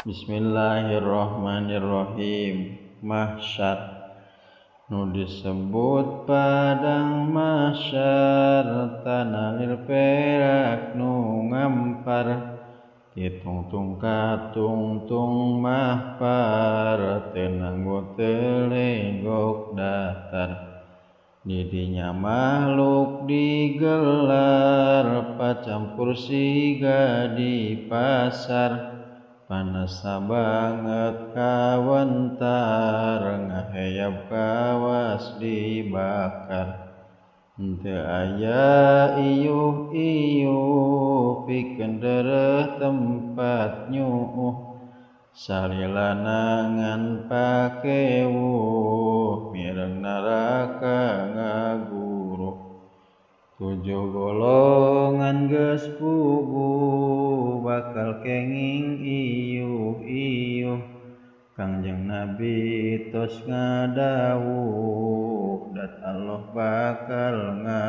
Bismillahirrahmanirrahim. Mahsyar nu disebut padang mahsyar, tanah perak nu ngampar, titungtung katungtung mahpar, teu telenggok datar. Didinya makhluk digelar, pacampur siga di pasar. Panas banget kawentar, ngaheyap kawas dibakar. Henteu aya iyuh-iyuh, pikeun deureuh tempat nyuuh. Salilana ngan pakewuh, mireng neraka ngaguruh. Tujuh golongan geus puguh, bakal kenging iyuh-iyuh. Kangjeng Nabi tos ngadawuh, dat Allah bakal ngaguruh.